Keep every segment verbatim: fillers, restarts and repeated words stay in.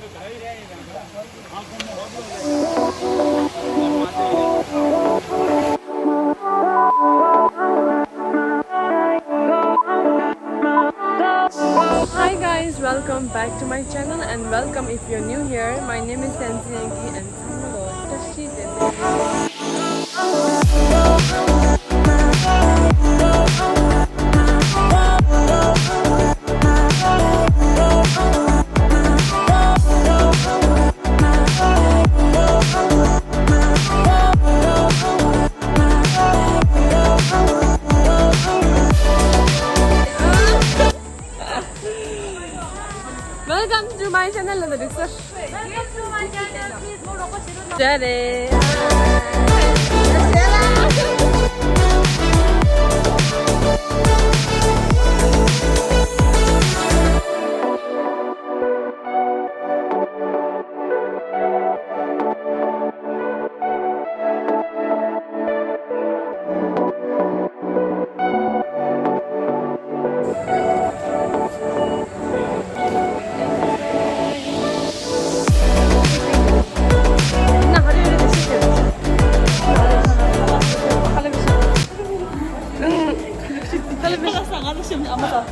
Hi guys, welcome back to my channel and welcome if you're new here. My name is Sensi Enki and Welcome to my channel. ལ་འདི་རིགས་སོ། Welcome to my channel. Please མོ་རོགས་པ་བྱེད་རོགས་གནང་། ཇ་རེ།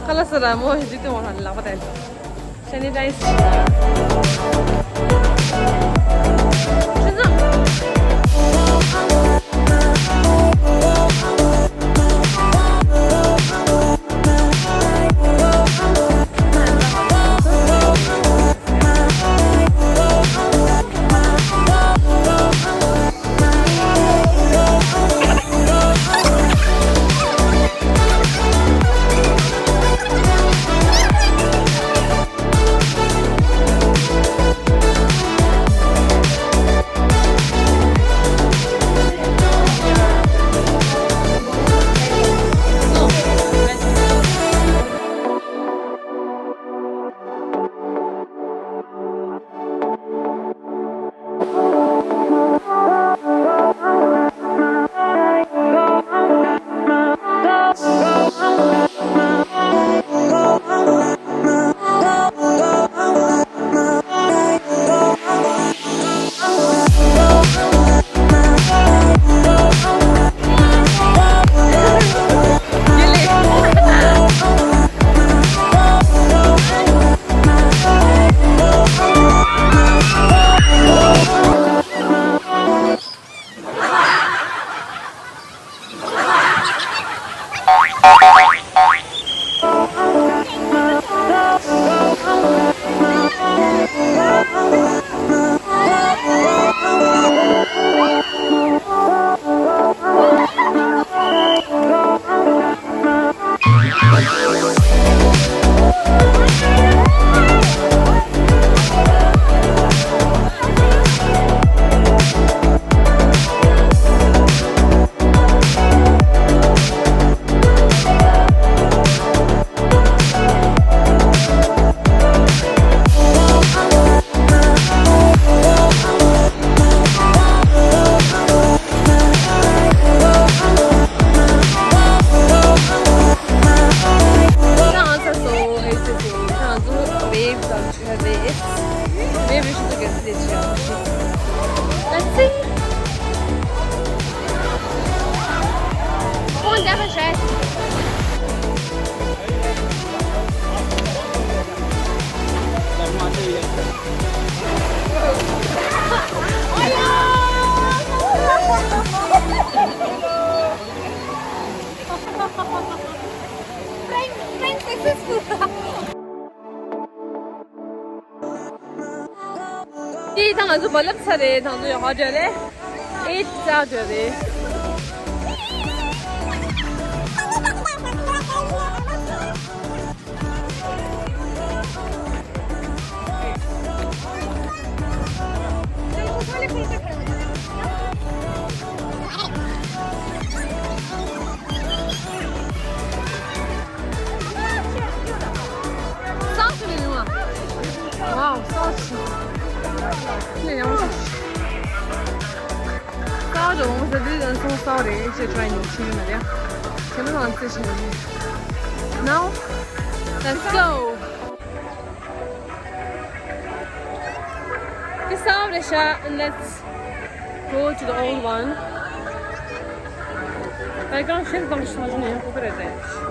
ཁ་ལག་ཟ་ར་མོ་ཧི་ཇི་ཏུ་མོ་ཧན་ལག་པ་དན། Sanitize. Let's see. Prank, prank successful. དེ་དང་ང་ཚོ་རྦ་རླབས་ཚ་རེད། དང་ཚོ་ཡོད་ཧ་འདྲ་རེད། ཨེ་ཙག་འདྲ་རེད། Wow, sauce. ལས་ཡང་། སའོ་ཇོ་མོ་ཟེར་དུས་ཨ་སོང་སའོ་རེད་ཅེས་ཊ་རའི་ཉོ་ཆེན་ཡོད་ན་རེད། ཁྱེད་མོ་ལ་ཚེ་ཆེན་ཡོད། Now let's go. Saw the shot and let's go to the old one. I can't shit bunch of money over there.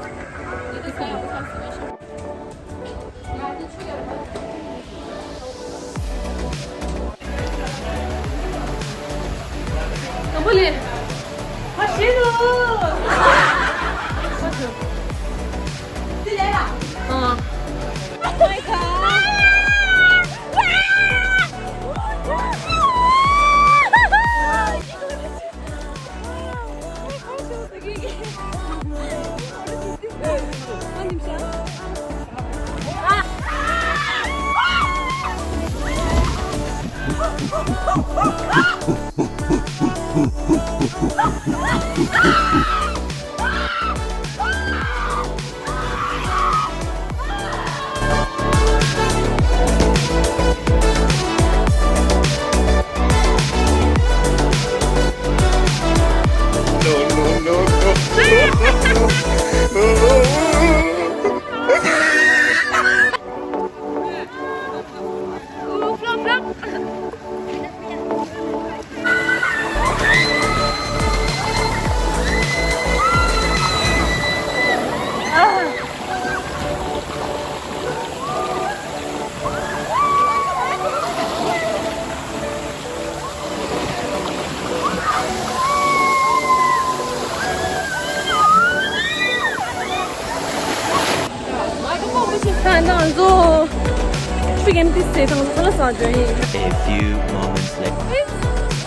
ད་ང་ཚོ་ཕི་གན་ཏི་སེ་དང་ས་ལ་ས་ཇོ་ཡིན། A few moments later.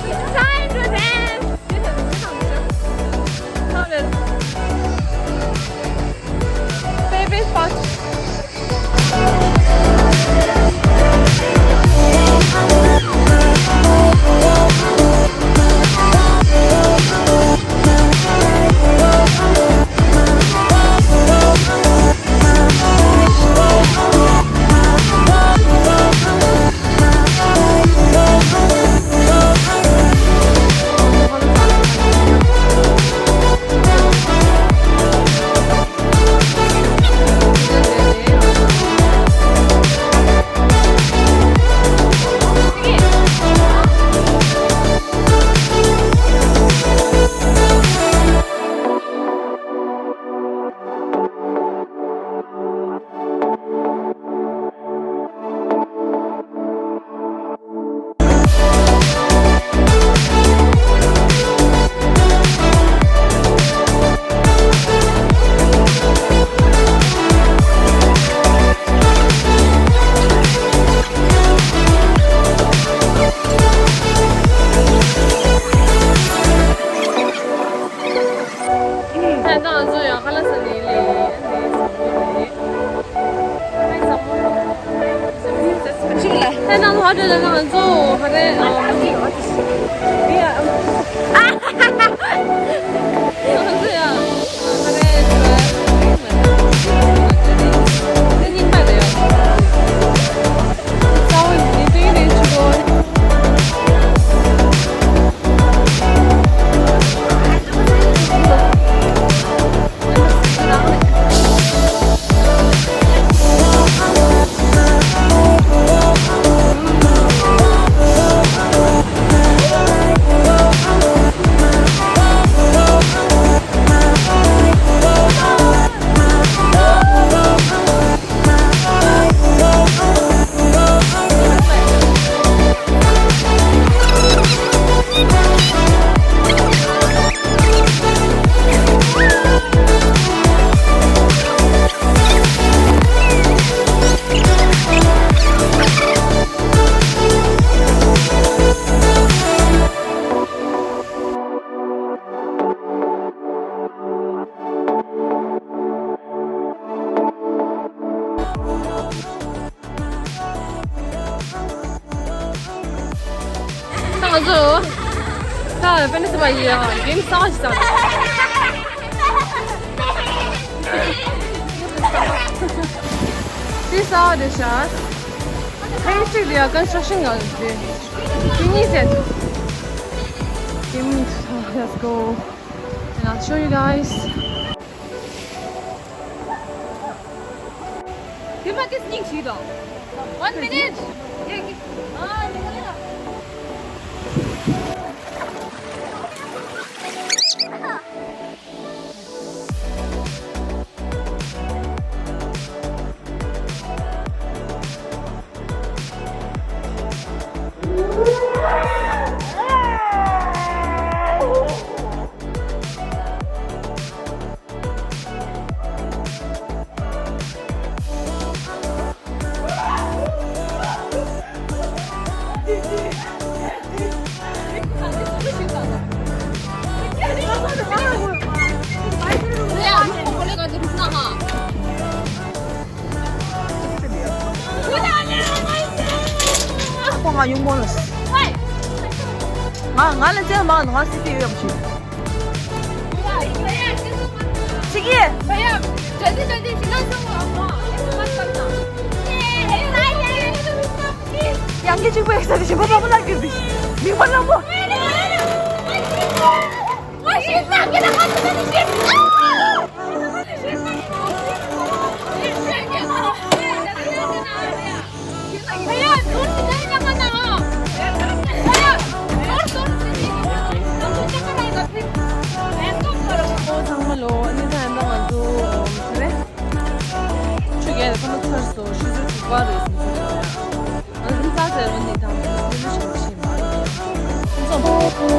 It's time to dance. Baby sponge. ད་ང་ཚོ་ཡང་ཧ་ལ་ས་ནས་ལས་ལས་ཟ་གི་རེད། ད་ང་ཚོ་ཧོ་ཊེལ་ལ་ང་ཚོ་ཧ་རེ་ཨ། ང་ཚོ་ཡང་ཧ་རེ་ད་རྙིང་པ་རེད། ས་བོན་ནི་དེ་ནས་ཆུ་བོ། ད་ང་ཚོ་ད་པེ་ནེ་སི་པ་ཡི་གེམ་གསར་པ་ཞིག་བཏང་། དེ་གསར་པ་རེད་ཤག་ཧེ་སི་ཊི་དེ་ཡང་ཀོན་སི་ཊྲག་ཤན་ག་རེ་རེད། དེ་གཉིས་ཟེར། གེམ་let's go. And I'll show you guys. དེ་མ་དེ་སྙིང་ཞིག་དང་། One minute. ཨ། ང་ཡོང་མོ་ལ། ང་ང་ལ་ཅན་མ་ང་སི་ཏི་ཡོད་ཡམ་ཞིག་སི་ཀི། ཡང་གི་གཅིག་པའི་ས་དེ་ཞིམ་པོ་པ་པོ་ལ་གྱུར་ཏེ། མིག་པ་ལ་མོ། ཨོ་ཚང་མ་ལོ། ཨ་ནི་ད་ཡིན་ན་ང་ཚོ་ཨོ་ཚེ་རེད། ཆུ་རྐྱལ་ཚང་མ་ཚར་སོང་། ཆུ་ཚོད་དྲུག་པ་རེད་ཟིན་ཚར་སོང་། ང་ཚོ་རྩྭ་ཟེར་བ་ནི་དང་པོ་ནི་ལུ་ཞིག་ཞིག་མ་རེད། ཚོང་།